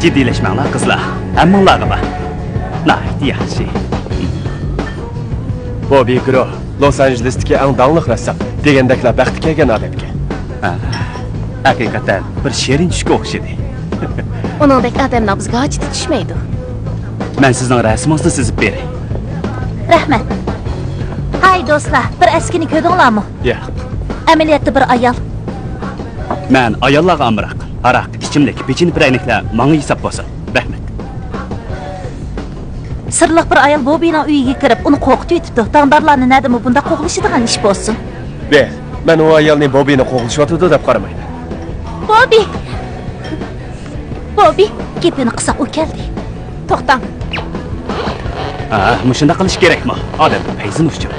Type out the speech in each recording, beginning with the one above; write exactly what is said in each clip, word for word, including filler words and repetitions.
جىددىيلەشمەڭلار قىزلار، ھەممىڭلارغا بار. ناھايىتى ياخشى. بوبى گرو، لوس ئانژېلېستىكى ئەڭ داڭلىق رەسسام، دېگەندەكلا بەختى كەلگەن ئادەمكەن. ھە، ھەقىقەتەن بىر شېرىن چۈشكە ئوخشىدى. ئۇنىڭدەك ئادەمنىڭ بىزگە ھاجىتى چۈشمەيدۇ. مەن سىزنىڭ رەسىمىڭىزنى سىزىپ بېرەي. رەھمەت. ھاي دوستلار، بىر ئەسكىنى كۆردۈڭلارمۇ؟ ياق. ئەمەلىيەتتە بىر ئايال. مەن ئاياللارغا ئامراق. ھاراق، ئىچىملىك، پېچىنە پىرەينىكلەر ماڭا ھېساب بولسۇن. رەھمەت. سىرلىق بىر ئايال بوبىنىڭ ئۆيىگە كىرىپ، ئۇنى قورقۇتۇۋېتىپتۇ. داڭدارلارنى نەدىمۇ بۇنداق قوغلىشىدىغان ئىش بولسۇن؟ بېر، مەن ئۇ ئايالنى بوبىنى قوغلىشىۋاتىدۇ دەپ قارىمايمەن. بوبى! بوبى، گېپىنى قىلساق ئۇ كەلدى. توختاڭ. ھە، مۇشۇنداق قىلىش كېرەكمۇ؟ ئادەمنىڭ پەيزىنى ئۇچۇر.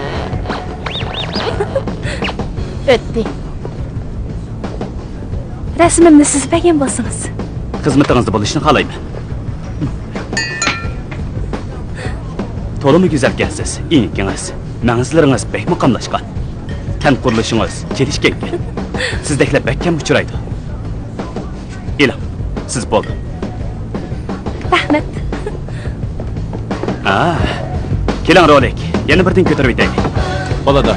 ئۆتتى. رەسىمىمنى سىزىپ بەرگەن بولسىڭىز. خىزمىتىڭىزدە بولۇشنى خالايمەن. تولىمۇ گۈزەلكەنسىز، ئېڭىكىڭىز، مەڭزىلىرىڭىز بەكمۇ قاملاشقان. تەن قۇرۇلۇشىڭىز كېلىشكەنكەن. سىزدەكلەر بەك كەم ئۇچرايدۇ. ئېلىڭ، سىز بولدى. رەھمەت. ھا، كېلىڭ رولىك، يەنە بىردىن كۆتۈرۈۋېتەيلى. بولىدۇ.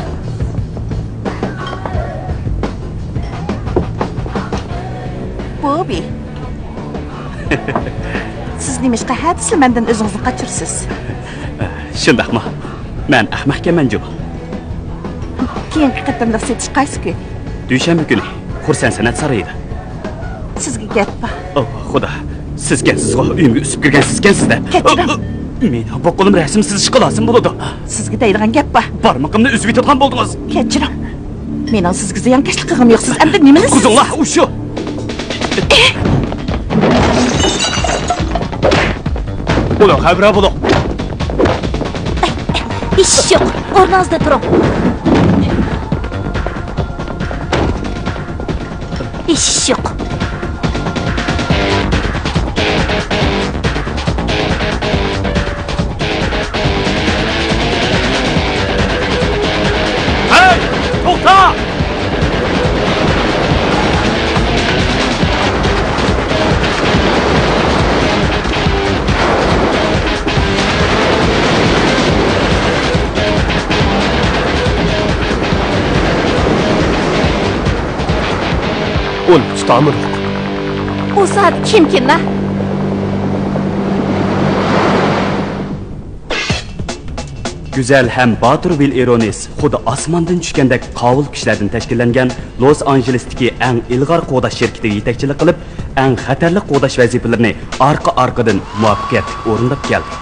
بوبى. سىز نېمىشقا ھە دېسىلا مەندىن ئۆزىڭىزنى قاچۇرىسىز؟ شۇنداقمۇ؟ مەن ئەخمەقكەنمەن جۇمۇ. كېيىنكى قېتىملىق سېتىش قايسى كۈن؟ دۈشەنبە كۈنى خۇرسەن سەنئەت سارىيىدا. سىزگە گەپ بار. ئوھ، خۇدا، سىزكەنسىزغۇ، ئۆيۈمگە ئۈسۈپ كىرگەن سىزكەنسىز-دە. كەچۈرۈڭ. مېنىڭ بۇ قولۇم رەسىم سىزىشقا لازىم بولىدۇ. سىزگە دەيدىغان گەپ بار. بارمىقىمنى ئۈزۈۋېتىدىغان بولدىڭىز. كەچۈرۈڭ. مېنىڭ سىزگە زىيانكەشلىك قىلغىنىم يوق. سىز ئەمدى نېمىنى سىز- قۇزۇڭلار، ئۇشۇ. ئۇنىڭ خەۋىرى بولۇڭ. ئىش يوق. ئورنىڭىزدا تۇرۇڭ. ئىش يوق. ھەي، توختا! ئۇنى تۇتالمىدۇق. ئۇ سائەت كىمكىنلا؟ گۈزەل ھەم باتۇر ۋىل ئىرونىس خۇددى ئاسماندىن چۈشكەندەك قاۋۇل كىشىلەردىن تەشكىللەنگەن لوس ئانژېلېستىكى ئەڭ ئىلغار قوغداش شىركىتىگە يېتەكچىلىك قىلىپ، ئەڭ خەتەرلىك قوغداش ۋەزىپىلىرىنى ئارقا-ئارقىدىن مۇۋەپپەقىيەتلىك ئورۇنداپ كەلدى.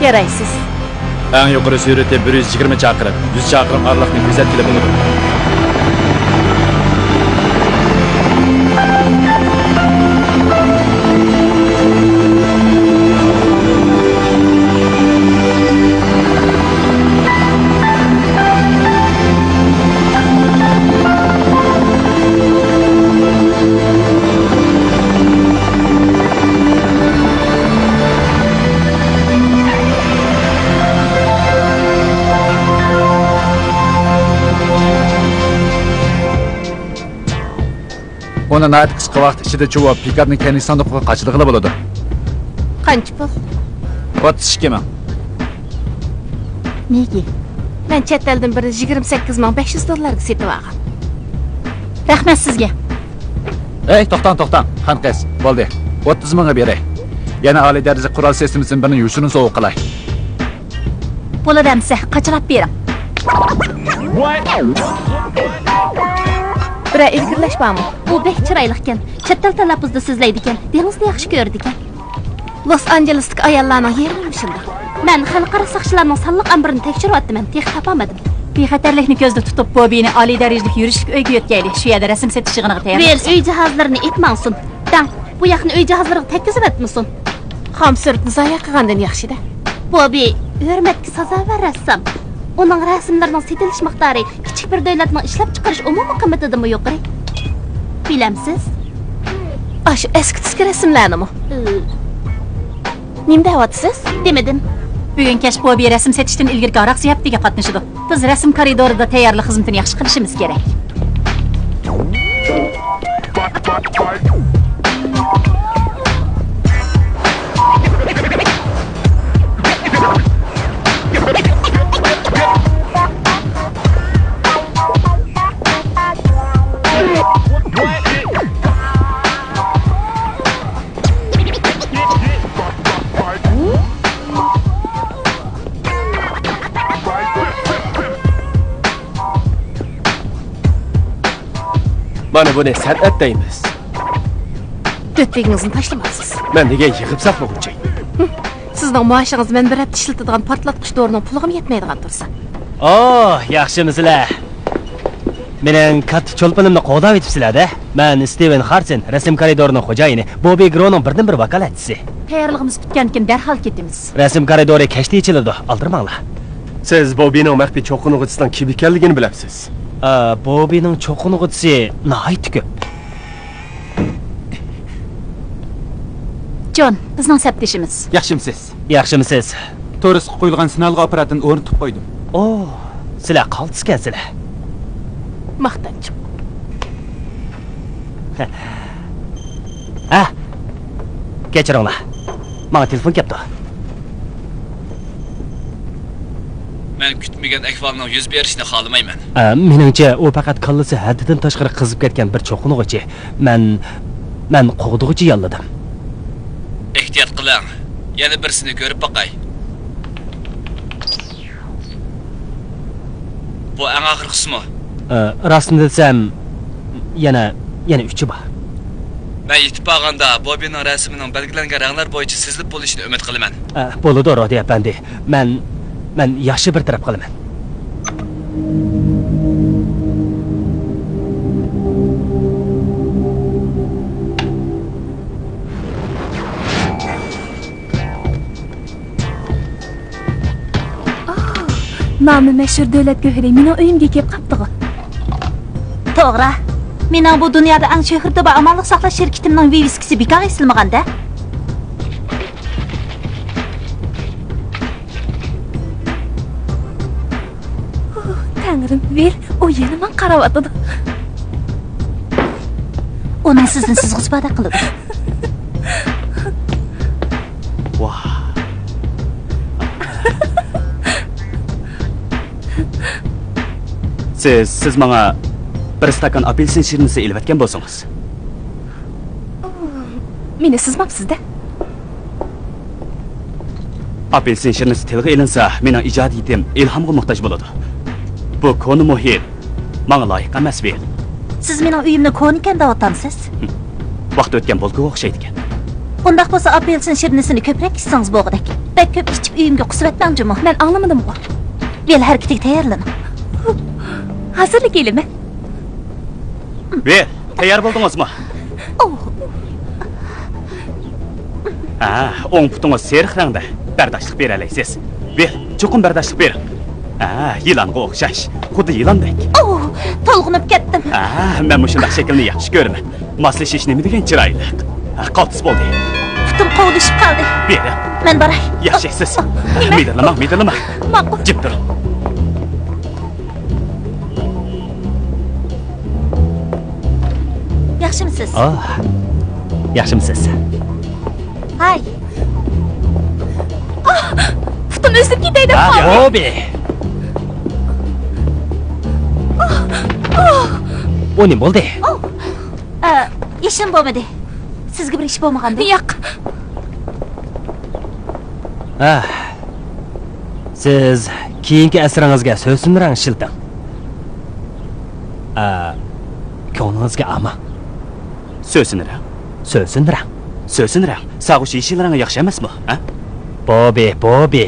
يارايسىز. ئەڭ يۇقىرى سۈرئىتى بىر يۈز يىگىرمە چاقىرىم، يۈز چاقىرىم ئارىلىقنى كۆزەتكىلى بولىدۇ. ئۇنى ناھايىتى قىسقا ۋاقىت ئىچىدە چۇۋۇپ، پىكاپنىڭ كەينىدىكى ساندۇقىغا قاچىلىغىلى بولىدۇ. قانچە پۇل؟ ئوتتۇز ئىككى مىڭ. نېگى؟ مەن چەت ئەلدىن بىرنى يىگىرمە سەككىز مىڭ بەش يۈز دوللارغا سېتىۋالغان. رەھمەت سىزگە. ھەي، توختاڭ، توختاڭ، خانقىز، بولدى. ئوتتۇز مىڭغا بېرەي. يەنە ئالىي دەرىجىلىك قورال سىستېمىسىدىن بىرنى يوشۇرۇن سوۋغا قىلاي. بولىدۇ ئەمىسە، قاچىلاپ بېرىڭ. بىرەر ئىلگىرىلەش بارمۇ؟ ئۇ بەك چىرايلىقكەن. چەت ئەل تەلەپپۇزدا سۆزلەيدىكەن. دېڭىزنى ياخشى كۆرىدىكەن. لوس ئانژېلېستىكى ئاياللارنىڭ يېرىمى مۇشۇنداق. مەن خەلقئارا ساقچىلارنىڭ سانلىق ئامبىرىنى تەكشۈرۈۋاتىمەن، تېخى تاپالمىدىم. بىخەتەرلىكنى كۆزدە تۇتۇپ، بوبىنى ئالىي دەرىجىلىك يۈرۈشلۈك ئۆيگە يۆتكەيلى. شۇ يەردە رەسىم سېتىش يىغىنىغا تەييارلىق. بېل، ئۆي جاھازلىرىنى ئېلىپ ماڭسۇن. دەڭ، بۇ ياقنى ئۆي جاھازلىرىغا تەگكۈزۈۋەتمىسۇن. خام سۈرەتنى زايە قىلغاندىن ياخشىدە. بوبى ھۆرمەتكە سازاۋەر رەسسام. ئۇنىڭ رەسىملىرىنىڭ سېتىلىش مىقدارى كىچىك بىر دۆلەتنىڭ ئىشلەپچىقىرىش ئومۇمىي قىممىتىدىنمۇ يۇقىرى. بىلەمسىز؟ ئاشۇ ئەسكى تۈسكى رەسىملەرنىمۇ؟ ئى. نېمە دەۋاتىسىز؟ دېمىدىم. بۈگۈن كەچ بوبى رەسىم سېتىشتىن ئىلگىرىكى ھاراق زىياپىتىگە قاتنىشىدۇ. بىز رەسىم كارىدورىدا تەييارلىق خىزمىتىنى ياخشى قىلىشىمىز كېرەك. مانا بۇنى سەنئەت دەيمىز. دۆتلۈكىڭىزنى تاشلىماپسىز. مەن دېگەن يىغىپ ساقلىغۇچى. سىزنىڭ مائاشىڭىز مەن بىر ھەپتە ئىشلىتىدىغان پارتلاتقۇچ دورىنىڭ پۇلىغىمۇ يەتمەيدىغان تۇرسا. ئوھ، ياخشىمۇسىلەر؟ مېنىڭ كاتتا چولپىنىمنى قوغداۋېتىپسىلەر-دە. مەن ستىۋېن خارسېن، رەسىم كارىدورىنىڭ خوجايىنى، بوبى گرونىڭ بىردىنبىر ۋاكالەتچىسى. تەييارلىقىمىز پۈتكەنكىن دەرھال كېتىمىز. رەسىم كارىدورى كەچتە ئېچىلىدۇ، ئالدىرىماڭلار. سىز بوبىنىڭ مەخپىي چوقۇنغۇچىسىنىڭ كىم ئىكەنلىكىنى بىلەمسىز؟ ئا، بوبىنىڭ چوقۇنغۇچىسى ناھايىتى كۆپ. جون، بىزنىڭ سەپدىشىمىز. ياخشىمۇسىز؟ ياخشىمۇسىز؟ تورۇسقا قويۇلغان سىنئالغۇ ئاپپاراتىنى ئورنىتىپ قويدۇم. ئو، سىلەر قالتىسكەنسىلەر. ماختانچۇق. ھە، كەچۈرۈڭلار. ماڭا تېلېفون كەپتۇ. مەن كۈتمىگەن ئەھۋالنىڭ يۈز بېرىشىنى خالىمايمەن. ئە، مېنىڭچە، ئۇ پەقەت كاللىسى ھەددىدىن تاشقىرى قىزىپ كەتكەن بىر چوقۇنغۇچى. مەن، مەن قوغدىغۇچى ياللىدىم. ئېھتىيات قىلىڭ. يەنە بىرسىنى كۆرۈپ باقاي. بۇ ئەڭ ئاخىرقىسىمۇ؟ ئە، راستىنى دېسەم، يەنە، يەنە ئۈچى بار. مەن يېتىپ بارغاندا بوبىنىڭ رەسىمىنىڭ بەلگىلەنگەن رەڭلەر بويىچە سىزىلىپ بولۇشىنى ئۈمىد قىلىمەن. ئە، بولىدۇ، رودى ئەپەندى. مەن، مەن ياخشى بىر تەرەپ قىلىمەن. ئاھ، نامى مەشھۇر دۆلەت گۆھىرى مېنىڭ ئۆيۈمگە كېلىپ قاپتىغۇ. توغرا. مېنىڭ بۇ دۇنيادا ئەڭ شۆھرىتى بار ئامانلىق ساقلاش شىركىتىمنىڭ ۋىۋىسكىسى بىكارغا ئېسىلمىغان-دە. ئوھ، تەڭرىم، ۋىل، ئۇ يەنە ماڭا قاراۋاتىدۇ. ئۇنىڭ سىزدىن سىزغۇسى باردەك قىلىدۇ. ۋاھ. سىز، سىز ماڭا بىر ئىستاكان ئاپېلسىن شىرنىسى ئېلىۋەتكەن بولسىڭىز. مېنى سىزماپسىز-دە. ئاپېلسىن شىرنىسى تىلغا ئېلىنسا، مېنىڭ ئىجادىيىتىم ئىلھامغا موھتاج بولىدۇ. بۇ كونا مۇھىت ماڭا لايىق ئەمەس، ۋىل. سىز مېنىڭ ئۆيۈمنى كونىكەن دەۋاتامسىز؟ ۋاقتى ئۆتكەن بولكىغا ئوخشايدىكەن. ئۇنداق بولسا، ئاپېلسىن شىرنىسىنى كۆپرەك ئىچسىڭىز بولغۇدەك. بەك كۆپ ئىچىپ، ئۆيۈمگە قۇسۇۋەتمەڭ جۇمۇ. مەن ئاڭلىمىدىمغۇ؟ ۋىل، ھەرىكىتىگە تەييارلىنىڭ. ھازىرلا كېلىمەن. ۋىل، تەييار بولدىڭىزمۇ؟ ئوھ. ھە، ئوڭ پۇتىڭىز سېرىق رەڭدە. بەرداشلىق بېرەلەيسىز. ۋىل، چوقۇم بەرداشلىق بېرىڭ. ھە، يىلانغا ئوخشاش. خۇددى يىلاندەك. ئوھ، تولغىنىپ كەتتىم. ھە، مەن مۇشۇنداق شەكىلنى ياخشى كۆرىمەن. ماسلىشىش نېمە دېگەن چىرايلىق. ھە، قالتىس بولدى. پۇتۇم قوۋلىشىپ قالدى. بېرىڭ. مەن باراي. ياشايسىز. نېمە؟ مىدىرلىماڭ، مىدىرلىماڭ. ماقۇل. جىم تۇرۇڭ. ياخشىمۇسىز؟ ئاھ، ياخشىمۇسىز؟ ھاي. ئۈزۈپ كېتەي دەپ قالدىم. بوبى! ئۇ نېمە بولدى؟ ئە، ھېچنېمە بولمىدى. سىزگە بىر ئىش بولمىغاندۇ؟ ياق. ھە. سىز كېيىنكى ئەسىرىڭىزگە سۆسۈن رەڭ ئىشلىتىڭ. ئە، كۆڭلىڭىزگە ئالماڭ. سۆسۈن رەڭ. سۆسۈن رەڭ. سۆسۈن رەڭ. ساغۇش يېشىل رەڭ ياخشى ئەمەسمۇ، ھە؟ بوبى، بوبى.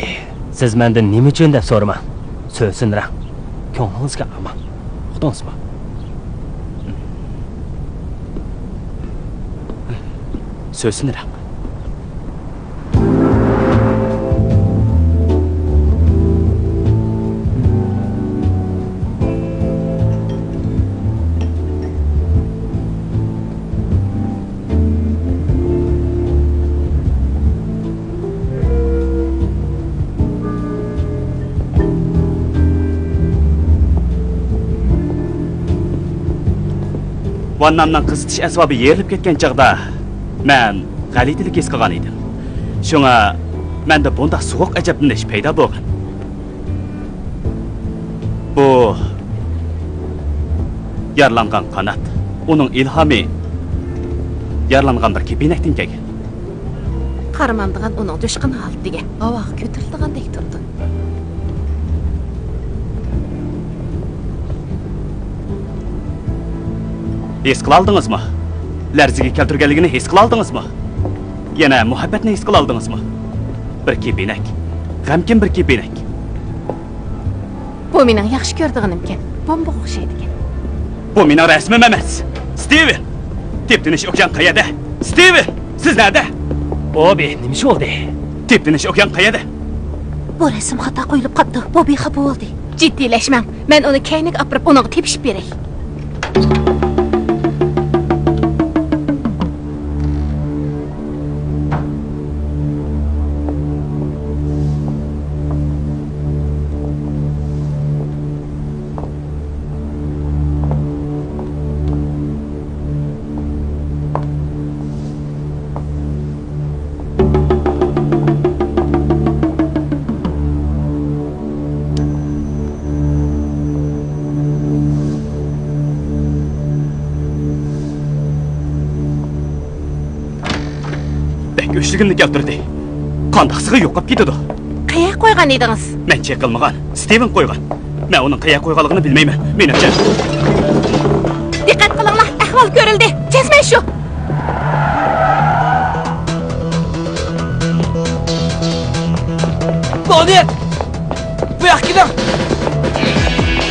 سىز مەندىن نېمە ئۈچۈن دەپ سورىماڭ. سۆسۈن رەڭ. كۆڭلىڭىزگە ئالماڭ. ئۇقتىڭىزمۇ؟ سۆسۈن رەڭ. ۋاننامنىڭ قىزىتىش ئەسۋابى يېرىلىپ كەتكەن چاغدا، مەن غەلىتىلىك ھېس قىلغان ئىدىم. شۇڭا مەندە بۇنداق سوغۇق ئەجەبلىنىش پەيدا بولغان. بۇ يارىلانغان قانات، ئۇنىڭ ئىلھامى يارىلانغان بىر كېپىنەكتىن كەلگەن. قارىمامدىغان ئۇنىڭ جۇشقۇن ھالىتىگە، ھاۋاغا كۆتۈرۈلىدىغاندەك تۇرىدۇ. ھېس قىلالدىڭىزمۇ؟ لەرزىگە كەلتۈرگەنلىكىنى ھېس قىلالدىڭىزمۇ؟ يەنە مۇھەببەتنى ھېس قىلالدىڭىزمۇ؟ بىر كېپىنەك. غەمكىن بىر كېپىنەك. بۇ مېنىڭ ياخشى كۆرىدىغىنىمكەن. بومبىغا ئوخشايدىكەن. بۇ مېنىڭ رەسىمىم ئەمەس. ستىۋېن! تېپتىنىش ئوكيان قەيەردە؟ ستىۋېن! سىز نەدە؟ بوبى، نېمە ئىش بولدى؟ تېپتىنىش ئوكيان قەيەردە؟ بۇ رەسىم خاتا قويۇلۇپ قاپتۇ. بوبى خاپا بولدى. جىددىيلەشمەڭ. مەن ئۇنى كەينىگە ئاپىرىپ، ئۇنىڭغا تېپىشىپ بېرەي. بەك ئۆچلۈكۈمنى كەلتۈردى. قانداقسىغا يوقاپ كېتىدۇ. قەيەرگە قويغان ئىدىڭىز؟ مەن چېقىلمىغان، ستىۋېن قويغان. مەن ئۇنىڭ قەيەرگە قويغانلىقىنى بىلمەيمەن. مېنىڭچە. دىققەت قىلىڭلار، ئەھۋال كۆرۈلدى. جەزمەن شۇ. بولدى! بۇ ياققا كېلىڭ!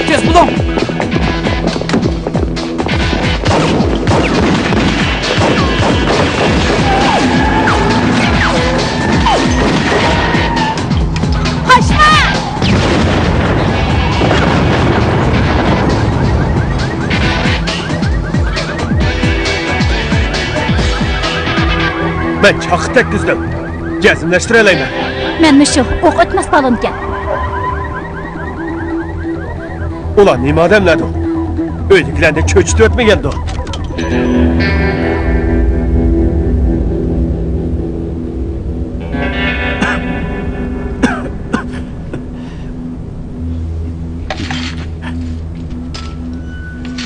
تېز بولۇڭ! قاچما! مەن چاققا تەگكۈزدۈم. جەزملەشتۈرەلەيمەن. مەن مۇشۇ ئوق ئۆتمەس بالونكەن. ئۇلار نېمە ئادەملەردۇ؟ ئۆيدىكىلەرنى چۆچۈتۈۋەتمىگەندۇ؟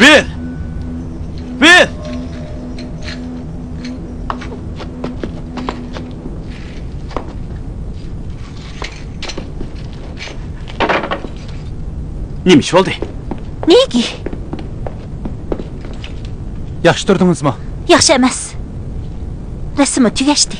بىل! بىل! نېمە ئىش بولدى؟ نېگى؟ ياخشى تۇردىڭىزمۇ؟ ياخشى ئەمەس. رەسىممۇ تۈگەشتى.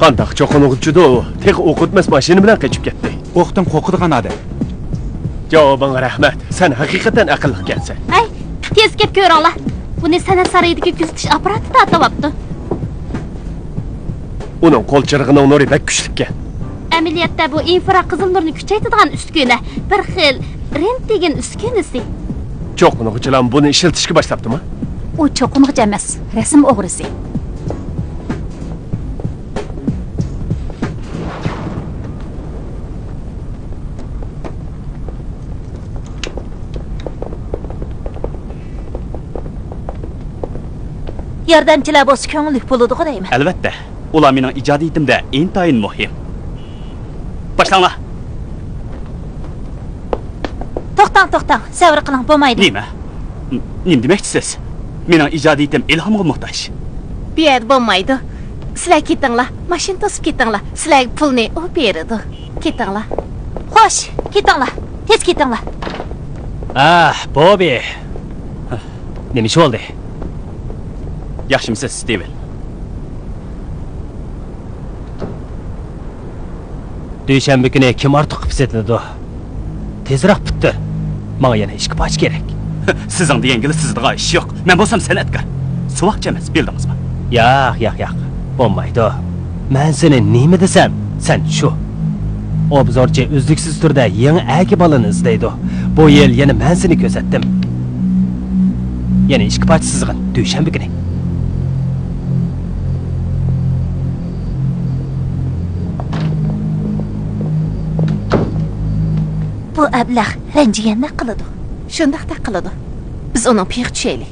قانداق چوقۇنغۇچىدۇ ئۇ؟ تېخى ئوق ئۆتمەس ماشىنا بىلەن قېچىپ كەتتى. ئوقتىن قورقىدىغان ئادەم. جاۋابىڭغا رەھمەت. سەن ھەقىقەتەن ئەقىللىقكەنسەن. ھەي، تېز كەپ كۆرۈڭلار. بۇنى سەنئەت سارىيىدىكى كۆزىتىش ئاپپاراتى تارتىۋاپتۇ. ئۇنىڭ قول چىرىغىنىڭ نۇرى بەك كۈچلۈككەن. ئەمەلىيەتتە بۇ ئىنفرا قىزىل نۇرنى كۈچەيتىدىغان ئۈسكۈنە، بىر خىل رېنتگېن ئۈسكۈنىسى. چوقۇنغۇچىلار بۇنى ئىشلىتىشكە باشلاپتىمۇ؟ ئۇ چوقۇنغۇچى ئەمەس، رەسىم ئوغرىسى. ياردەمچىلەر بولسا كۆڭۈللۈك بولىدىغۇ دەيمەن. ئەلۋەتتە، ئۇلار مېنىڭ ئىجادىيىتىمدە ئىنتايىن مۇھىم. باشلاڭلار. توختاڭ، توختاڭ، سەۋر قىلىڭ، بولمايدۇ. نېمە؟ ن-، نېمە دېمەكچىسىز؟ مېنىڭ ئىجادىيىتىم ئىلھامغا موھتاج. بۇ يەردە بولمايدۇ. سىلەر كېتىڭلار، ماشىنا توسۇپ كېتىڭلار. سىلەرگە پۇلنى ئۇ بېرىدۇ. كېتىڭلار. خوش، كېتىڭلار، تېز كېتىڭلار. ئاھ، بوبى. نېمە ئىش بولدى؟ ياخشىمۇسىز، ستىۋېن؟ دۈشەنبە كۈنى كىم ئارتۇق قىلىپ سېتىلىدۇ؟ تېزراق پۈتتۈر. ماڭا يەنە ئىككى پارچە كېرەك. سىزنىڭ دېگەنگىلا سىزىدىغان ئىش يوق. مەن بولسام سەنئەتكار. سۇۋاقچى ئەمەس، بىلدىڭىزمۇ؟ ياق، ياق، ياق. بولمايدۇ. مەن سېنى نېمە دېسەم، سەن شۇ. ئوبزورچى ئۈزلۈكسىز تۈردە يېڭى ئەگە بالىنى ئىزدەيدۇ. بۇ يىل يەنە مەن سېنى كۆرسەتتىم. يەنە ئىككى پارچە سىزغىن، دۈشەنبە كۈنى. بۇ ئەبلەخ رەنجىگەندەك قىلىدۇ. شۇنداقتەك قىلىدۇ. بىز ئۇنىڭ پېيىغا چۈشەيلى.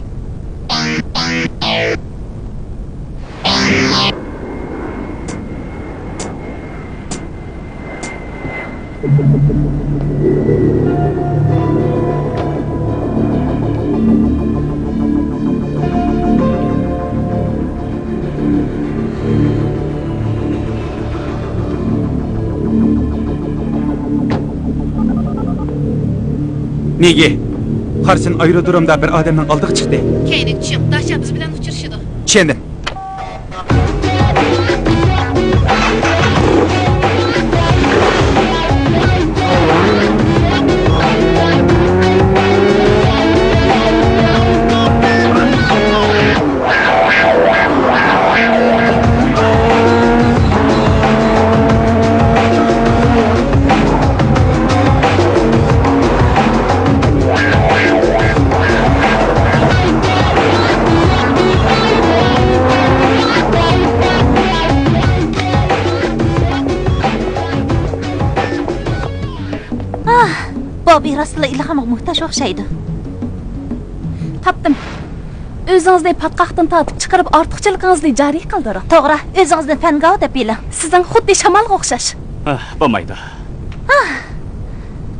نېگى، خارسېن ئايرودرومدا بىر ئادەمنىڭ ئالدىغا چىقتى. كەينىگە چۈشۈڭ، داشا بىز بىلەن ئۇچرىشىدۇ. چۈشەندىم. ئاھ، بوبى راستلا ئىلھامغا موھتاج ئوخشايدۇ. تاپتىم. ئۆزىڭىزنى پاتقاقتىن تارتىپ چىقىرىپ، ئارتۇقچىلىقىڭىزنى جارى قىلدۇرۇڭ. توغرا، ئۆزىڭىزنى فەنگاۋ دەپ بىلىڭ. سىزنىڭ خۇددى شامالغا ئوخشاش. ئاھ، بولمايدۇ. ئاھ،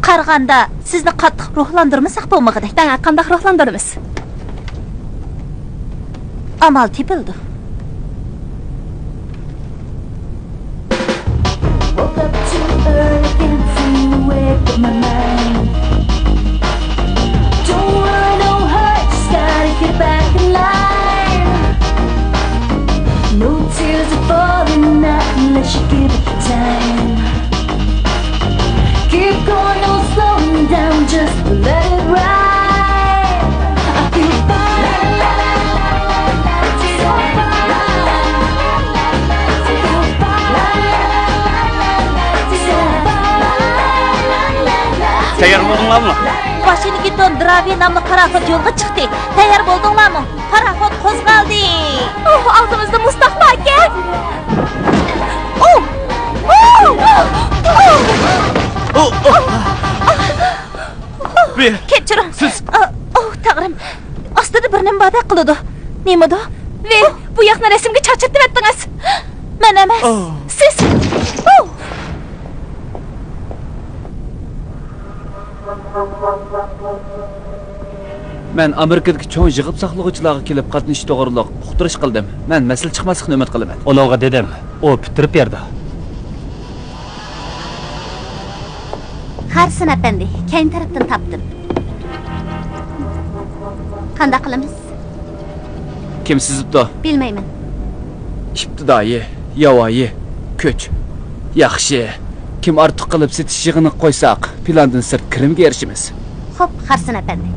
قارىغاندا سىزنى قاتتىق روھلاندۇرمىساق بولمىغۇدەك. دەڭە، قانداق روھلاندۇرىمىز؟ ئامال تېپىلىدۇ. Woke up too early, can't seem to wake up my mind. Don't wanna know her, just gotta get back in line. No tears are falling, not unless you give it time. Keep going, no slowing down, just let it ride. I feel fine. So fine. I feel fine. So fine. تەييار بولدۇڭلارمۇ؟ ۋاشىنگتون دراۋى ناملىق پاراخوت يولغا چىقتى. تەييار بولدۇڭلارمۇ؟ پاراخوت قوزغالدى. ئوھ، ئالدىمىزدا مۇز تاغلاركەن. ئوھ! ئوھ! ئوھ! ئوھ! ۋېي، كەچۈرۈڭ. سىز. ئا، ئوھ، تەڭرىم. ئاستىدا بىر نېمە باردەك قىلىدۇ. نېمىدۇ؟ ۋېي، بۇ ياقنى رەسىمگە چاچرىتىۋەتتىڭىز. مەن ئەمەس. ئوھ. سىز. ئوھ. مەن ئامېرىكىدىكى چوڭ يىغىپ ساقلىغۇچىلارغا كېلىپ قاتنىشىش توغرۇلۇق ئۇقتۇرۇش قىلدىم. مەن مەسىلە چىقماسلىقىنى ئۈمىد قىلىمەن. ئۇنىڭغا دېدىم، ئۇ پۈتتۈرۈپ بېرىدۇ. خارسون ئەپەندى، كەينى تەرەپتىن تاپتىم. قانداق قىلىمىز؟ كىم سىزىپتۇ؟ بىلمەيمەن. ئىپتىدائىي، ياۋايى، كۈچ. ياخشى. كىم ئارتۇق قىلىپ سېتىش يىغىنىغا قويساق، پىلاندىن سىرت كىرىمگە ئېرىشىمىز. خوپ، خارسون ئەپەندى.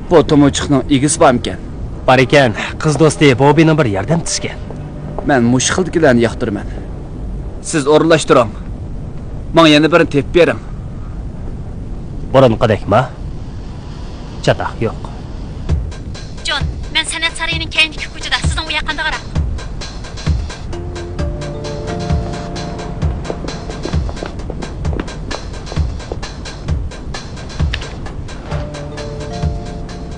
بۇ تومۇرچۇقنىڭ ئىگىسى بارمىكەن؟ بار ئىكەن، قىز دوستى بوبىنىڭ بىر ياردەمچىسىكەن. مەن مۇشۇ خىلدىكىلەرنى ياقتۇرىمەن. سىز ئورۇنلاشتۇرۇڭ. ماڭا يەنە بىرنى تېپىپ بېرىڭ. بۇرۇنقىدەكما؟ چاتاق يوق. جون، مەن سەنئەت سارىيىنىڭ كەينىدىكى كوچىدا، سىزنىڭ ئۇ ياققا قانداقراق؟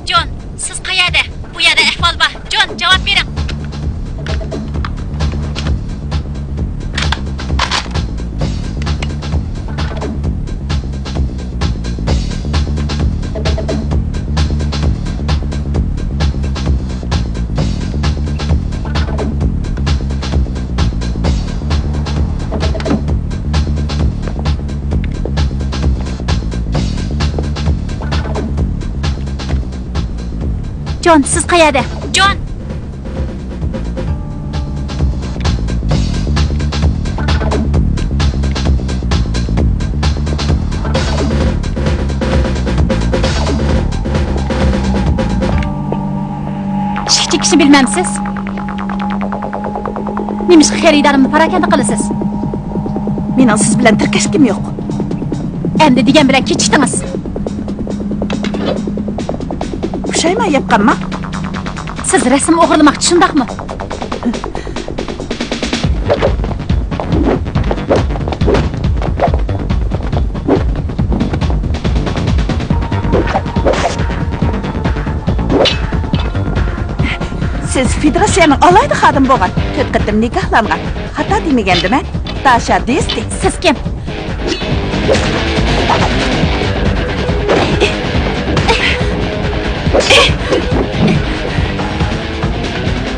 جون، سىز قەيەردە؟ بۇ يەردە. جون، سىز قەيەردە؟ جون! ئىشىك چېكىشنى بىلمەمسىز؟ نېمىشقا خېرىدارىمنى پاراكەندە قىلىسىز؟ مېنىڭ سىز بىلەن تىركەشكۈم يوق. ئەمدى دېگەن بىلەن كېچىكتىڭىز. پۇشايمان يەپ قالما. سىز رەسىم ئوغرىلىماقچى، شۇنداقمۇ؟ سىز فېدېراتسىيەنىڭ ئالاھىدە خادىمى بولغان، تۆت قېتىم نىكاھلانغان. خاتا دېمىگەندىمەن؟ داشا دېستى. سىز كىم؟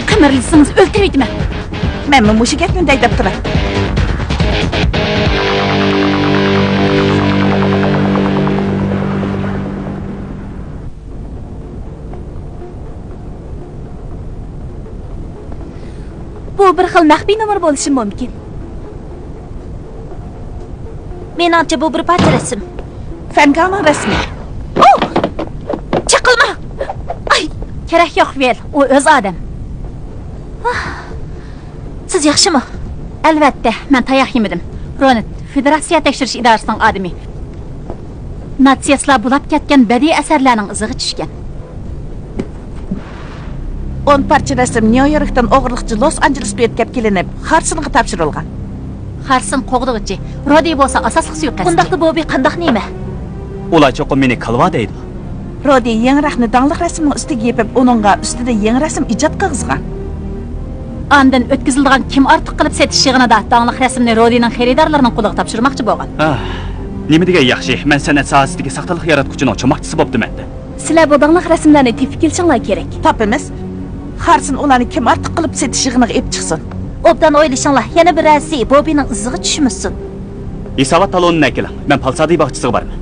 قىمىرلىسىڭىز ئۆلتۈرۈۋېتىمەن. مەنمۇ مۇشۇ گەپنى دەي دەپ تۇراتتىم. بۇ بىر خىل مەخپىي نومۇر بولۇشى مۇمكىن. مېنىڭچە، بۇ بىر پارچە رەسىم. فەنگاڭنىڭ رەسىمى. ئۇ! چېقىلما! ئاي! كېرەك يوق، ۋىل. ئۇ ئۆز ئادەم. ئاھ! سىز ياخشىمۇ؟ ئەلۋەتتە، مەن تاياق يېمىدىم. رونىت، فېدېراتسىيە تەكشۈرۈش ئىدارىسىنىڭ ئادىمى. ناتسىستلار بۇلاپ كەتكەن بەدىئىي ئەسەرلەرنىڭ ئىزىغا چۈشكەن. ئون پارچە رەسىم نيۇ يوركتىن ئوغرىلىقچە لوس ئانژېلېسقا يۆتكەپ كېلىنىپ، خارسونغا تاپشۇرۇلغان. خارسون قوغدىغۇچى، رودى بولسا ئاساسلىق سۇيىقەستچى. ئۇنداقتا بوبى قانداق نېمە؟ ئۇلار چوقۇم مېنى كالۋا دەيدۇ. رودى يېڭىراقنى داڭلىق رەسىمنىڭ ئۈستىگە يېپىپ، ئۇنىڭغا ئۈستىدە يېڭى رەسىم ئىجاد قىلغۇزغان. ئاندىن ئۆتكۈزۈلىدىغان كىم ئارتۇق قىلىپ سېتىش يىغىنىدا داڭلىق رەسىمنى رودىنىڭ خېرىدارلىرىنىڭ قولىغا تاپشۇرماقچى بولغان. ئاھ، نېمە دېگەن ياخشى، مەن سەنئەت ساھەسىدىكى ساختىلىق ياراتقۇچىنىڭ چوماقچىسى بوپتىمەن. سىلەر بۇ داڭلىق رەسىملەرنى تېپىپ كېلىشىڭلار كېرەك. تاپىمىز. خارسون ئۇلارنى كىم ئارتۇق قىلىپ سېتىش يىغىنىغا ئېلىپ چىقسۇن؟ ئوبدان ئويلىشىڭلار، يەنە بىرەرسى بوبىنىڭ ئىزىغا چۈشمىسۇن. ھېسابات تالونىنى ئەكېلىڭ، مەن پالسادى باغچىسىغا بارىمەن.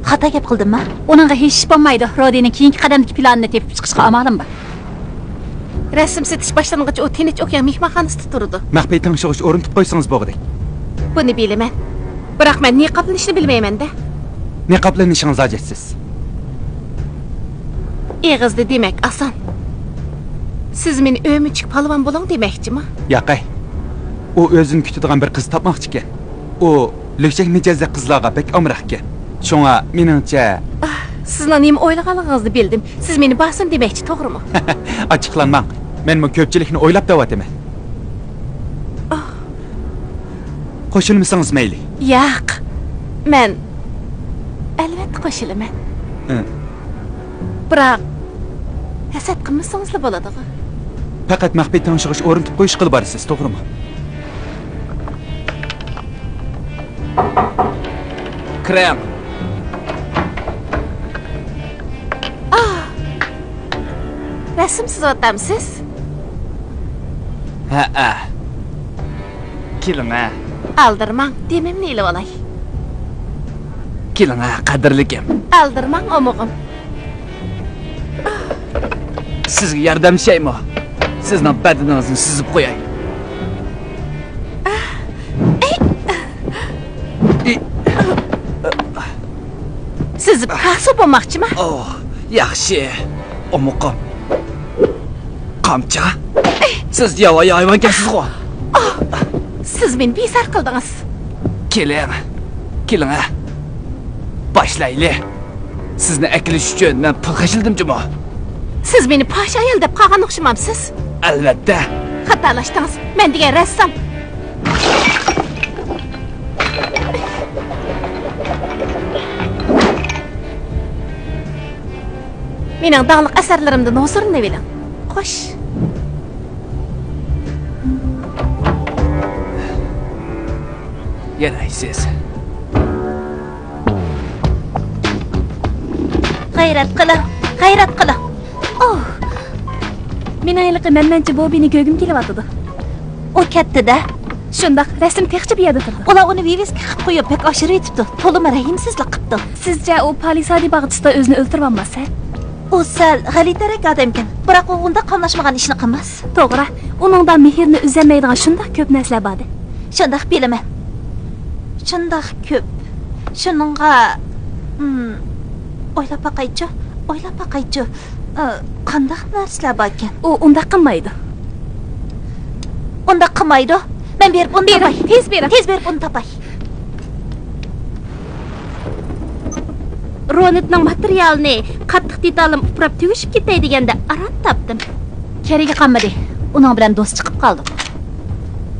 خاتا گەپ قىلدىمما؟ ئۇنىڭغا ھېچ ئىش بولمايدۇ، رودىنىڭ كېيىنكى قەدەمدىكى پىلانىنى تېپىپ چىقىشقا ئامالىم بار. رەسىم سېتىش باشلانغىچە ئۇ تىنچ ئوكيان مېھمانخانىسىدا تۇرىدۇ. مەخپىي تىڭشىغۇچ ئورنىتىپ قويسىڭىز بولغۇدەك. بۇنى بىلىمەن. بىراق مەن نىقابلىنىشنى بىلمەيمەن-دە. نىقابلىنىشىڭىز ھاجەتسىز. ئېغىزدا دېمەك ئاسان. سىز مېنى ئۆمۈچۈك پالۋان بولۇڭ دېمەكچىما؟ ياقەي. ئۇ ئۆزىنى كۈتىدىغان بىر قىز تاپماقچىكەن. ئۇ لۈكچەك مىجەزلىك قىزلارغا بەك ئامراقكەن. شۇڭا مېنىڭچە. ئاھ، سىزنىڭ نېمە ئويلىغانلىقىڭىزنى بىلدىم. سىز مېنى باسسۇن دېمەكچى، توغرىمۇ؟ ئاچچىقلانماڭ. مەنمۇ كۆپچىلىكنى ئويلاپ دەۋاتىمەن. ئاھ. قوشۇلمىسىڭىز مەيلى. ياق. مەن ئەلۋەتتە قوشۇلىمەن. ھە. بىراق، ھەسەت قىلمىسىڭىزلا بولىدىغۇ. پەقەت مەخپىي تىڭشىغۇچ ئورنىتىپ قويۇشقىلا بارىسىز، توغرىمۇ؟ كىرىڭ. ئاھ! رەسىم سىزىۋاتامسىز؟ ھەئە. كېلىڭە. ئالدىرىماڭ، دېمىمنى ئېلىۋالاي. كېلىڭە، قەدىرلىكىم. ئالدىرىماڭ، ئومۇغۇم. سىزگە ياردەملىشەيمۇ؟ سىزنىڭ بەدىنىڭىزنى سۈزۈپ قوياي. ئەي! ئى! سىز پاسو بولماقچىما؟ ئوھ، ياخشى. ئومۇقۇم. قامچا؟ سىز ياۋايى ھايۋانكەنسىزغۇ؟ ئوھ، سىز مېنى بىزار قىلدىڭىز. كېلىڭ. كېلىڭە. باشلايلى. سىزنى ئەكېلىش ئۈچۈن مەن پۇل خەجلىدىم جۇمۇ. سىز مېنى پاھىشە ئايال دەپ قالغان ئوخشىمامسىز؟ ئەلۋەتتە. خاتالاشتىڭىز. مەن دېگەن رەسسام. مېنىڭ داڭلىق ئەسەرلىرىمدىن ھۇزۇرلىنىۋېلىڭ. خوش. يەنە سىز. غەيرەت قىلىڭ، غەيرەت قىلىڭ. ئوھ! مېنىڭ ھېلىقى مەنمەنچە بوبىنى كۆرگۈم كېلىۋاتىدۇ. ئۇ كەتتى-دە. شۇنداق، رەسىم تېخىچە بۇ يەردە تۇرىدۇ. ئۇلار ئۇنى ۋىۋىسكا قىلىپ قويۇپ، بەك ئاشۇرۇۋېتىپتۇ. تولىمۇ رەھىمسىزلىك قىپتۇ. سىزچە ئۇ پالىسادى باغچىسىدا ئۆزىنى ئۆلتۈرۈۋالماس، ھە؟ ئۇ سەل غەلىتىرەك ئادەمكەن، بىراق ئۇ ئۇنداق قاملاشمىغان ئىشنى قىلماس. توغرا، ئۇنىڭدا مېھىرنى ئۈزەلمەيدىغان شۇنداق كۆپ نەرسىلەر باردى. شۇنداق بىلىمەن. شۇنداق كۆپ. شۇنىڭغا، ھىم، ئويلاپ باقايچۇ، ئويلاپ باقايچۇ. ئى، قانداق نەرسىلەر باركەن؟ ئۇ ئۇنداق قىلمايدۇ. ئۇنداق قىلمايدۇ. مەن بېرىپ ئۇنى بېرىڭ، تاپاي. تېز بېرىڭ. تېز بېرىپ ئۇنى تاپاي. رونىتنىڭ ماتېرىيالىنى قاتتىق دېتالىم ئۇپراپ تۈگىشىپ كېتەي دېگەندە ئاران تاپتىم. كېرىكى قالمىدى. ئۇنىڭ بىلەن دوست چىقىپ قالدۇق.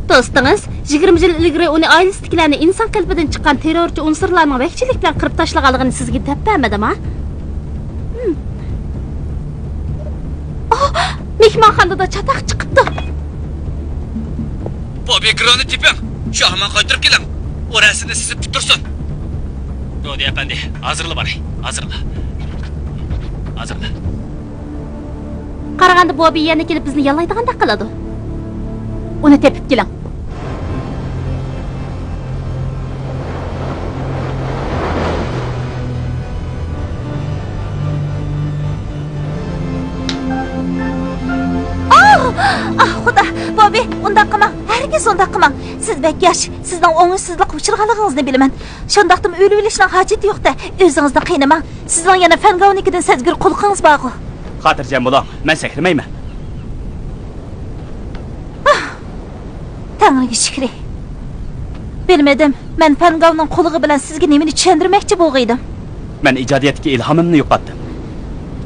دوستىڭىز يىگىرمە يىل ئىلگىرى ئۇنى ئائىلىسىدىكىلەرنى ئىنسان قېلىپىدىن چىققان تېررورچى ئۇنسۇرلارنىڭ ۋەھشىيلىك بىلەن قىرىپ تاشلىغانلىقىنى سىزگە دەپ بەرمىدىما؟ ھىم. ئاھ، مېھمانخانىدا چاتاق چىقىپتۇ. بوبى گرونى تېپىڭ. شۇ ھامان قايتۇرۇپ كېلىڭ. ئۇ رەسىمنى سىزىپ پۈتتۈرسۇن. دودى ئەپەندى، ھازىرلا باراي. ھازىرلا. ھازىرلا. قارىغاندا بوبى يەنە كېلىپ بىزنى ياللايدىغاندەك قىلىدۇ. ئۇنى تېپىپ كېلىڭ. ئاھ! ئاھ، خۇدا! بوبى، ئۇنداق قىلماڭ. ھەرگىز ئۇنداق قىلماڭ. سىز بەك ياش. سىزنىڭ ئوڭۇشسىزلىققا ئۇچرىغانلىقىڭىزنى بىلىمەن. شۇنداقتىمۇ ئۆلۈۋېلىشنىڭ ھاجىتى يوق-تە. ئۆزىڭىزنى قىينىماڭ. سىزنىڭ يەنە فەنگاۋنىڭكىدىن سەزگۈر قۇلىقىڭىز بارغۇ. خاتىرجەم بولۇڭ، مەن سەكرىمەيمەن. ئاھ! تەڭرىگە شۈكرى. بىلمىدىم، مەن فەنگاۋنىڭ قۇلىقى بىلەن سىزگە نېمىنى چۈشەندۈرمەكچى بولغىيدىم؟ مەن ئىجادىيەتتىكى ئىلھامىمنى يوقاتتىم.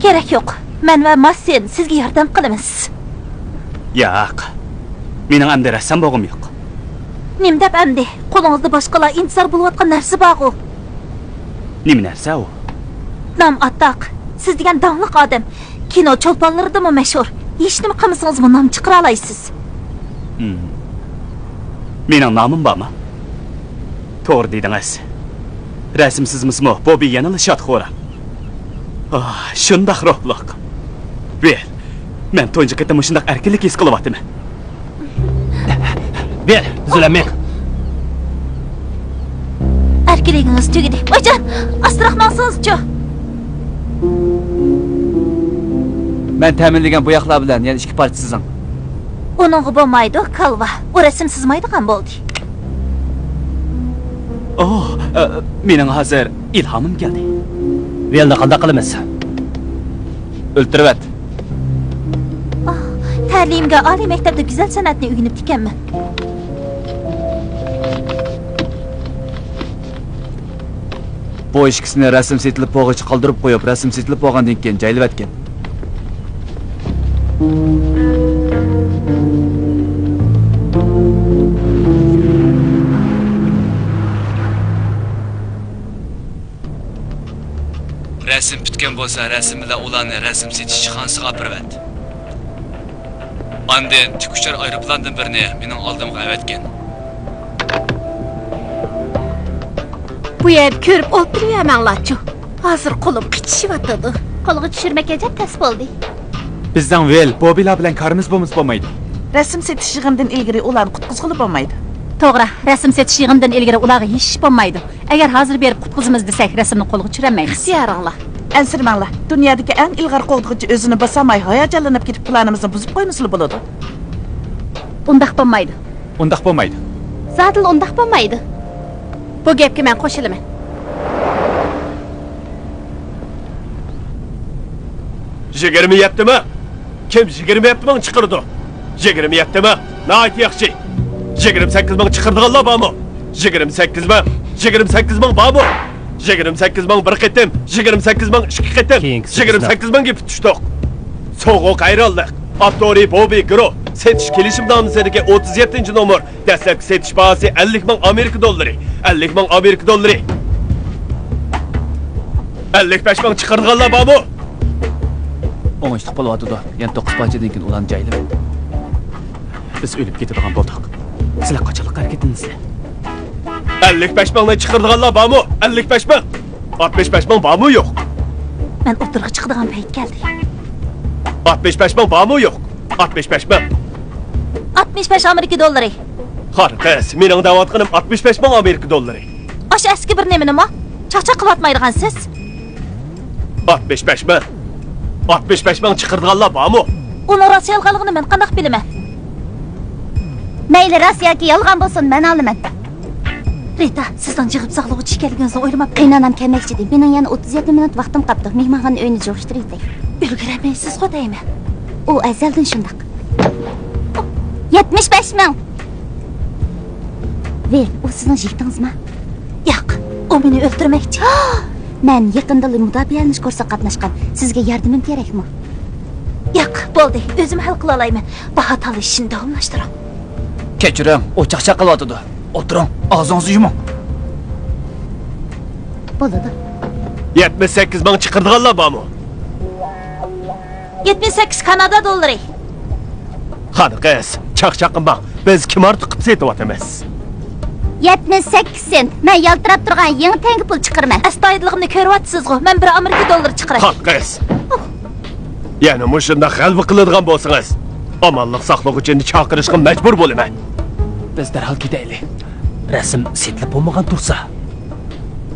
كېرەك يوق. مەن ۋە ماسسېن سىزگە ياردەم قىلىمىز. ياق. مېنىڭ ئەمدى رەسسام بولغۇم يوق. نېمە دەپ ئەمدى؟ قولىڭىزدا باشقىلار ئىنتىزار بولۇۋاتقان نەرسە بارغۇ. نېمە نەرسە ئۇ؟ نام ئاتاق. سىز دېگەن داڭلىق ئادەم. كىنو چولپانلىرىدىمۇ مەشھۇر. ھېچنېمە قىلمىسىڭىزمۇ نام چىقىرالايسىز. ھىم. مېنىڭ نامىم بارمۇ؟ توغرا دېدىڭىز. رەسىم سىزمىسىمۇ بوبى يەنىلا شاد-خۇرام. ئاھ، شۇنداق روھلۇق. ۋىل، مەن تۇنجى قېتىم مۇشۇنداق ئەركىنلىك ھېس قىلىۋاتىمەن. ۋىل، ئۈزۈلەممەڭ. ئەركىنلىكىڭىز تۈگىدى. ۋايجان، ئاستىراق ماڭسىڭىزچۇ؟ مەن تەمىنلىگەن بوياقلار بىلەن يەنە ئىككى پارچە سىزىڭ. ئۇنىڭغا بولمايدۇ، كالۋا. ئۇ رەسىم سىزمايدىغان بولدى. ئوھ، ئە، مېنىڭ ھازىر ئىلھامىم كەلدى. ۋىلنى قانداق قىلىمىز؟ ئۆلتۈرۈۋەت. ئاھ، تەلىيىمگە ئالىي مەكتەپتە گۈزەل سەنئەتنى ئۆگىنىپتىكەنمەن. بۇ ئىككىسىنى رەسىم سېتىلىپ بولغۇچە قالدۇرۇپ قويۇپ، رەسىم سېتىلىپ بولغاندىن كېيىن جايلىۋەتكىن. رەسىم پۈتكەن بولسا، رەسىم بىلەن ئۇلارنى رەسىم سېتىش ئىشخانىسىغا ئاپىرىۋەت. ئاندىن تىك ئۇچار ئايروپىلاندىن بىرنى مېنىڭ ئالدىمغا ئەۋەتكىن. بۇ يەردە كۆرۈپ ئولتۇرۇۋەرمەڭلارچۇ. ھازىر قولۇم قىچىشىۋاتىدۇ. قولغا چۈشۈرمەك ئەجەب تەس بولدى. بىزنىڭ ۋىل، بوبىلار بىلەن كارىمىز بولمىسا بولمايدۇ. رەسىم سېتىش يىغىنىدىن ئىلگىرى ئۇلارنى قۇتقۇزغىلى بولمايدۇ. توغرا، رەسىم سېتىش يىغىنىدىن ئىلگىرى ئۇلارغا ھېچ ئىش بولمايدۇ. ئەگەر ھازىر بېرىپ قۇتقۇزىمىز دېسەك، رەسىمنى قولغا چۈشۈرەلمەيمىز. ئىختىيارىڭلار. ئەنسىرىمەڭلار. دۇنيادىكى ئەڭ ئىلغار قوغدىغۇچى ئۆزىنى باسالماي ھاياجانلىنىپ كېتىپ، پىلانىمىزنى بۇزۇپ قويمىسىلا بولىدۇ. ئۇنداق بولمايدۇ. ئۇنداق بولمايدۇ. زادىلا ئۇنداق بولمايدۇ. بۇ گەپكە مەن قوشۇلىمەن. يىگىرمە يەتتە مىڭ؟ كىم يىگىرمە يەتتە مىڭ چىقىرىدۇ؟ يىگىرمە يەتتە مىڭ. ناھايىتى ياخشى. يىگىرمە سەككىز مىڭ چىقىرىدىغانلار بارمۇ؟ يىگىرمە سەككىز مىڭ. يىگىرمە سەككىز مىڭ بارمۇ؟ يىگىرمە سەككىز مىڭ بىر قېتىم، يىگىرمە سەككىز مىڭ ئىككى قېتىم، كېيىنكى سېتىشلار. يىگىرمە سەككىز مىڭگە پۈتۈشتۇق. سوغۇق ھەيرانلىق. ئاپتورى بوبى گرو. سېتىش كېلىشىمنامىسىدىكى ئوتتۇز يەتتىنچى نومۇر. دەسلەپكى سېتىش باھاسى ئەللىك مىڭ ئامېرىكا دوللىرى. ئەللىك مىڭ ئامېرىكا دوللىرى. ئەللىك بەش مىڭ چىقىرىدىغانلار بارمۇ؟ ئوڭۇشلۇق بولۇۋاتىدۇ. يەنە توققۇز پارچىدىن كېيىن ئۇلارنى جايلىۋەت. بىز ئۆلۈپ كېتىدىغان بولدۇق. سىلەر قاچانلىق ھەرىكەتلىنىسىلەر؟ ئەللىك بەش مىڭنى چىقىرىدىغانلار بارمۇ؟ ئەللىك بەش مىڭ. ئاتمىش بەش مىڭ بارمۇ يوق؟ مەن ئوتتۇرىغا چىقىدىغان پەيت كەلدى. ئاتمىش بەش مىڭ بارمۇ يوق؟ ئاتمىش بەش مىڭ. ئاتمىش بەش ئامېرىكا دوللىرى. خانقىز، مېنىڭ دەۋاتقىنىم ئاتمىش بەش مىڭ ئامېرىكا دوللىرى. ئاشۇ ئەسكى بىر نېمىنىمۇ چاقچاق قىلىۋاتمايدىغانسىز؟ ئاتمىش بەش مىڭ. ئاتمىش بەش مىڭ چىقىرىدىغانلار بارمۇ؟ ئۇنىڭ راست يالغانلىقىنى مەن قانداق بىلىمەن؟ مەيلى راست ياكى يالغان بولسۇن، مەن ئالىمەن. رىتا، سىزنىڭ جىغىپ ساقلىغۇچى ئىكەنلىكىڭىزنى ئويلىماپتىمەن. قېيىنئانام كەلمەكچىدى. مېنىڭ يەنە ئوتتۇز يەتتە مىنۇت ۋاقتىم قاپتۇ. مېھمانخانا ئۆيىنى جۇغۇشتۇرۇۋېتەي. ئۈلگۈرەلمەيسىزغۇ دەيمەن. ئۇ ئەزەلدىن شۇنداق. يەتمىش بەش مىڭ! ۋىل، ئۇ سىزنىڭ يىگىتىڭىزما؟ ياق، ئۇ مېنى ئۆلتۈرمەكچى. مەن يېقىندىلا مۇداپىئەلىنىش كۇرسىغا قاتناشقان. سىزگە ياردىمىم كېرەكمۇ؟ ياق، بولدى، ئۆزۈم ھەل قىلالايمەن. باھا تالىشىشنى داۋاملاشتۇرۇڭ. كەچۈرۈڭ، ئۇ چاقچاق قىلىۋاتىدۇ. ئولتۇرۇڭ، ئاغزىڭىزنى يۇمۇڭ. بولىدۇ. يەتمىش سەككىز مىڭ چىقىرىدىغانلار بارمۇ؟ يەتمىش سەككىز كانادا دوللىرى. قېنى قىز، چاقچاق قىلماڭ. بىز كىم ئارتۇق قىلىپ سېتىۋاتىمىز؟ يەتمىش سەككىز سېنت. مەن يالتىراپ تۇرغان يېڭى تەڭگە پۇل چىقىرىمەن. ئەستايىدىللىقىمنى كۆرۈۋاتىسىزغۇ؟ مەن بىر ئامېرىكا دوللىرى چىقىراي. قېنى قىز. يەنە مۇشۇنداق غەلۋە قىلىدىغان بولسىڭىز، ئامانلىق ساقلىغۇچىنى چاقىرىشقا مەجبۇر بولىمەن. بىز دەرھال كېتەيلى. رەسىم سېتىلىپ بولمىغان تۇرسا.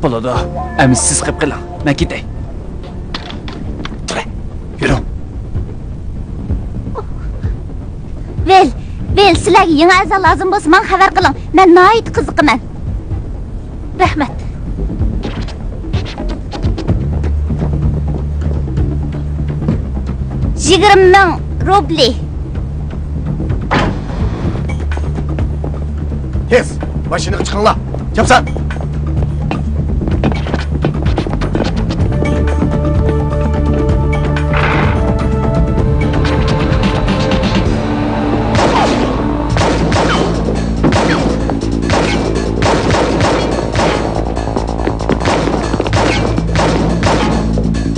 بولىدۇ. ئەمىسە سىز قېلىپ قېلىڭ. مەن كېتەي. تۇرە. يۈرۈڭ. ۋىل، ۋىل، سىلەرگە يېڭى ئەزا لازىم بولسا، ماڭا خەۋەر قىلىڭ. مەن ناھايىتى قىزىقىمەن. رەھمەت. يىگىرمە مىڭ روبلى. تېز، ماشىنىغا چىقىڭلار. چاپسان.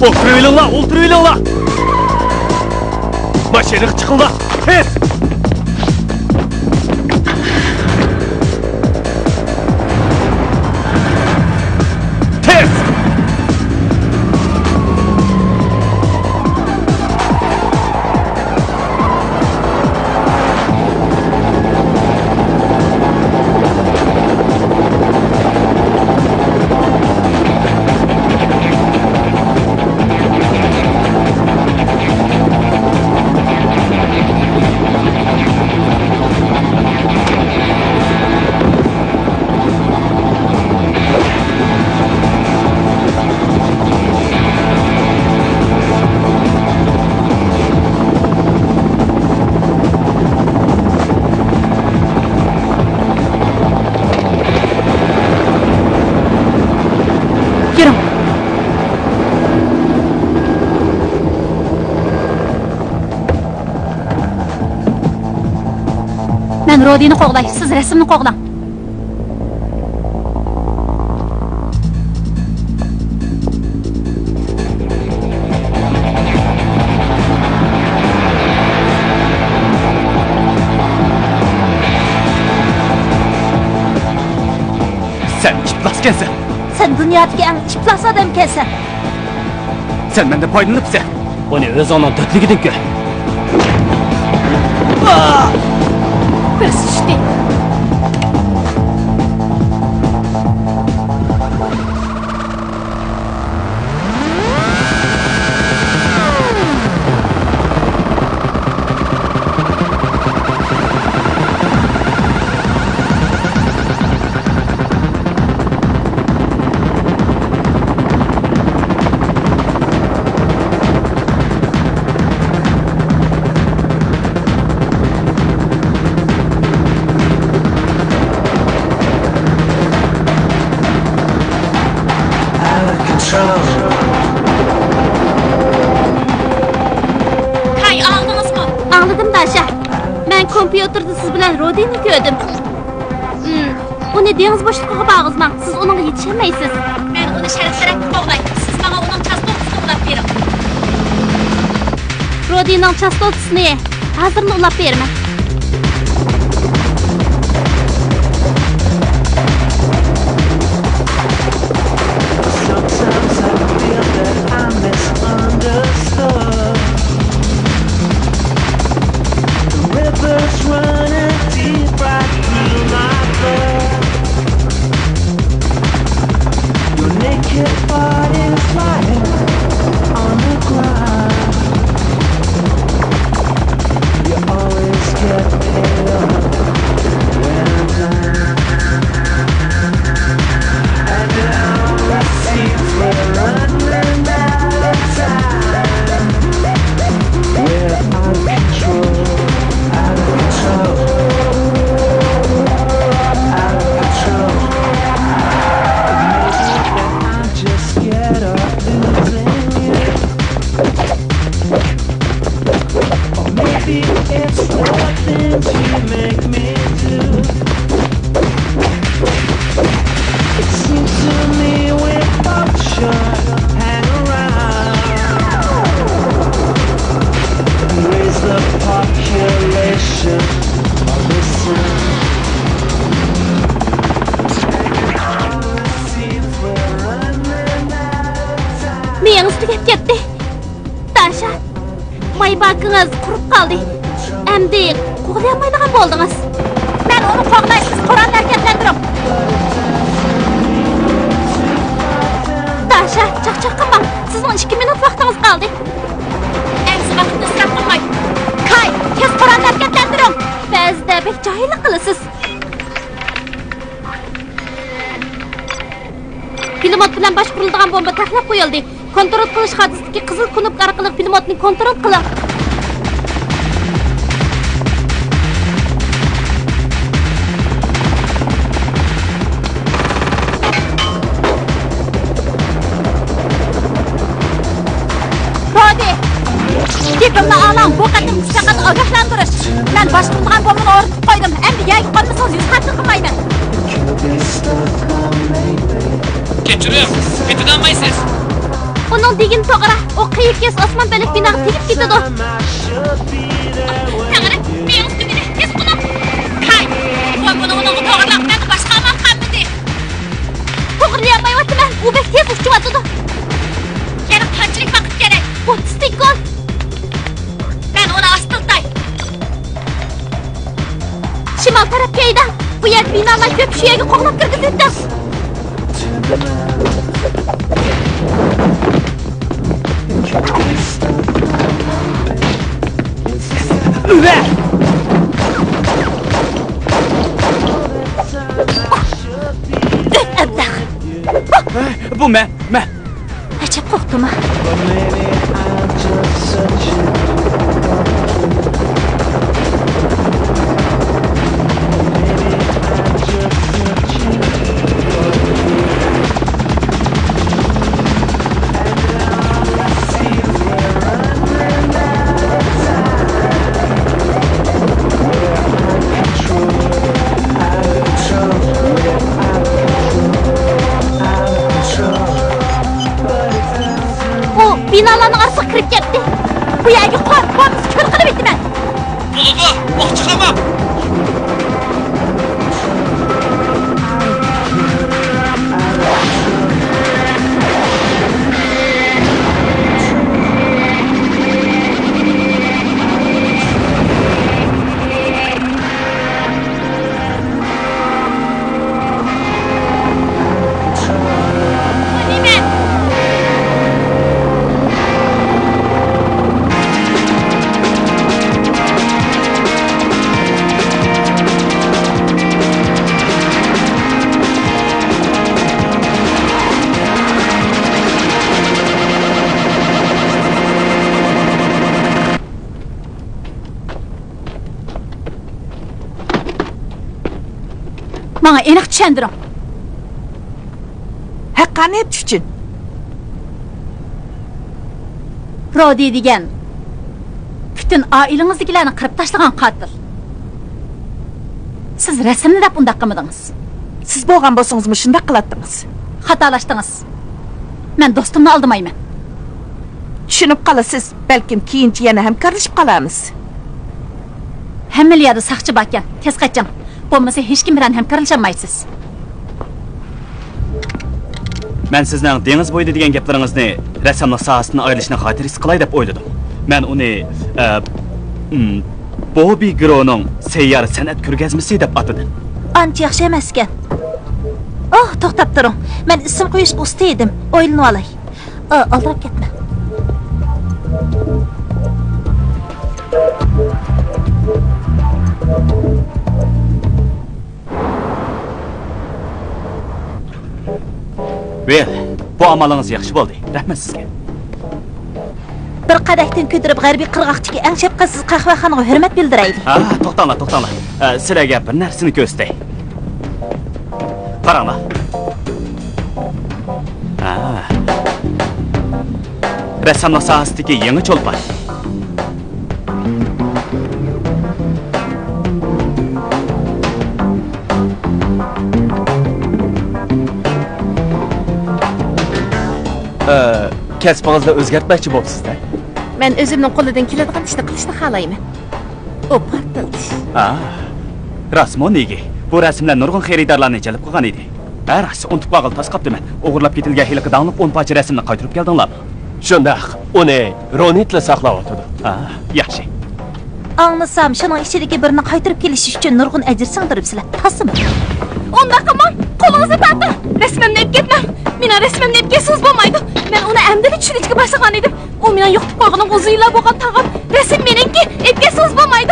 ئولتۇرۇۋېلىڭلار، ئولتۇرۇۋېلىڭلار! ماشىنىغا چىقىڭلار، تېز! تېز! يۈرۈڭ. مەن رودىنى قوغلاي، سىز رەسىمنى قوغلاڭ. سەن ئىپلاسكەنسەن! سەن دۇنيادىكى ئەڭ ئىپلاس ئادەمكەنسەن! سەن مەندىن پايدىلىنىپسەن! ئۇنى ئۆزۈڭنىڭ دۆتلۈكىدىن كۆر! بىرسى چۈشتى! كاي، ئاڭلىدىڭىزمۇ؟ ئاڭلىدىم، داشا. مەن كومپيۇتېردا سىز بىلەن رودىنى كۆردۈم. ئۇنى دېڭىز بوشلۇقىغا بارغۇزماڭ، سىز ئۇنىڭغا يېتىشەلمەيسىز. مەن ئۇنى شەرق تەرەپكە قوغلاي، سىز ماڭا ئۇنىڭ چاستوتىسىنى ئۇلاپ بېرىڭ. رودىنىڭ چاستوتىسىنى ھازىرلا ئۇلاپ بېرىمەن. Sometimes I feel that I'm misunderstood. The river's running deep right through my blood. Your naked body's lying on the ground. باكىڭىز قۇرۇپ قالدى. ئەمدى قوغلىيالمايدىغان بولدىڭىز. مەن ئۇنى قوغلاي، سىز قورالنى ھەرىكەتلەندۈرۈڭ. داشا، چاقچاق قىلماڭ. سىزنىڭ ئىككى مىنۇت ۋاقتىڭىز قالدى. ئەمسە ۋاقىتنى ئىسراپ قىلماي. كاي، تېز قورالنى ھەرىكەتلەندۈرۈڭ. بەزىدە بەك جاھىللىق قىلىسىز. پىلىموت بىلەن باشقۇرۇلىدىغان بومبا تەقلەپ قويۇلدى. كونترول قىلىش خاتىسىدىكى قىزىل كۇنۇپكا ئارقىلىق پىلىموتنى كونترول قىلىڭ. رودى! گېپىمنى ئاڭلاڭ، بۇ قېتىمقىسى پەقەت ئاگاھلاندۇرۇش. مەن باشقۇرىدىغان بومبىنى ئورنىتىپ قويدۇم. ئەمدى يەرگە قونمىسىڭىز يۈز خەتنى قىلمايمەن. كەچۈرۈڭ، پېتىنالمايسىز. ئۇنىڭ دېگىنى توغرا. ئۇ قىيىك ياس ئاسمان بۆلەك بىناغا تېگىپ كېتىدۇ. تەڭرى، مېڭىپ تۈگىدى، تېز قىلىڭ. ھاي، بومبىنى ئۇنىڭغا توغرىلاڭ، مەن باشقا ئامال قالمىدى. توغرىلىيالمايۋاتىمەن، ئۇ بەك تېز ئۇچۇۋاتىدۇ. يەنە قانچىلىك ۋاقىت كېرەك؟ ئوتتۇز سېكۇنت. مەن ئۇنى ئاستىلتاي. شىمال تەرەپكە ھەيدەڭ. بۇ يەردە بىنالار كۆپ، شۇ يەرگە قوغلاپ كىرگۈزۈۋېتىڭ. ئۆت ئەبلەخ. بۇ مەن، مەن. ئەجەب قورقتۇم. ئۇ بىنالارنىڭ ئارىسىغا كىرىپ كەتتى. بۇ يەرگە قون، بولمىسا كۈل قىلىۋېتىمەن. بولىدۇ، ئوق چىقارماڭ. ماڭا ئېنىق چۈشەندۈرۈڭ. ھەققانىيەت ئۈچۈن. رودى دېگەن پۈتۈن ئائىلىڭىزدىكىلەرنى قىرىپ تاشلىغان قاتىل. سىز رەسىمنى دەپ ئۇنداق قىلمىدىڭىز. سىز بولغان بولسىڭىزمۇ شۇنداق قىلاتتىڭىز. خاتالاشتىڭىز. مەن دوستۇمنى ئالدىمايمەن. چۈشىنىپ قالىسىز. بەلكىم كېيىنچە يەنە ھەمكارلىشىپ قالارمىز. ھەممىلا يەردە ساقچى باركەن. تېز قېچىڭ. بولمىسا ھېچكىم بىلەن ھەمكارلىشالمايسىز. مەن سىزنىڭ دېڭىز بويىدا دېگەن گەپلىرىڭىزنى رەسساملىق ساھەسىدىن ئايرىلىشنىڭ خاتىرىسى قىلاي دەپ ئويلىدىم. مەن ئۇنى، ئە، ئىم، بوبى گرونىڭ سەييارە سەنئەت كۆرگەزمىسى دەپ ئاتىدىم. ئانچە ياخشى ئەمەسكەن. ئوھ، توختاپ تۇرۇڭ. مەن ئىسىم قويۇشقا ئۇستا ئىدىم. ئويلىنىۋالاي. ئا، ئالدىراپ كەتمە. ۋىل، بۇ ئامالىڭىز ياخشى بولدى. رەھمەت سىزگە. بىر قەدەھتىن كۆتۈرۈپ، غەربىي قىرغاقتىكى ئەڭ شەپقەتسىز قەھۋەخانىغا ھۆرمەت بىلدۈرەيلى. ھا، توختاڭلار، توختاڭلار. ئە، سىلەرگە بىر نەرسىنى كۆرسىتەي. قاراڭلار. ھا. رەسساملىق ساھەسىدىكى يېڭى چولپان. ئە، كەسپىڭىزنى ئۆزگەرتمەكچى بوپسىز-دە؟ مەن ئۆزۈمنىڭ قولىدىن كېلىدىغان ئىشنى قىلىشنى خالايمەن. ئۇ پارتلىتىش. ئا، راستمۇ، نېگى؟ بۇ رەسىملەر نۇرغۇن خېرىدارلارنى جەلپ قىلغان ئىدى. ھە، راست، ئۇنتۇپ قالغىلى تاس قاپتىمەن. ئوغرىلاپ كېتىلگەن ھېلىقى داڭلىق ئون پارچە رەسىمنى قايتۇرۇپ كەلدىڭلارمۇ؟ شۇنداق، ئۇنى رونىتلا ساقلاۋاتىدۇ. ئا، ياخشى. ئاڭلىسام، شۇنىڭ ئىچىدىكى بىرىنى قايتۇرۇپ كېلىش ئۈچۈن نۇرغۇن ئەجىر سىڭدۈرۈپسىلەر، تاسىمۇ؟ ئۇنداق قىلماڭ، قولىڭىزنى تارتىڭ. رەسىمىمنى ئېلىپ كەتمەڭ. مېنىڭ رەسىمىمنى ئېلىپ كەتسىڭىز بولمايدۇ. مەن ئۇنى ئەمدىلا چۈشىنىشكە باشلىغان ئىدىم. ئۇ مېنىڭ يوقىتىپ قويغىنىم ئۇزۇن يىللار بولغان تاغام. رەسىم مېنىڭكى، ئېلىپ كەتسىڭىز بولمايدۇ.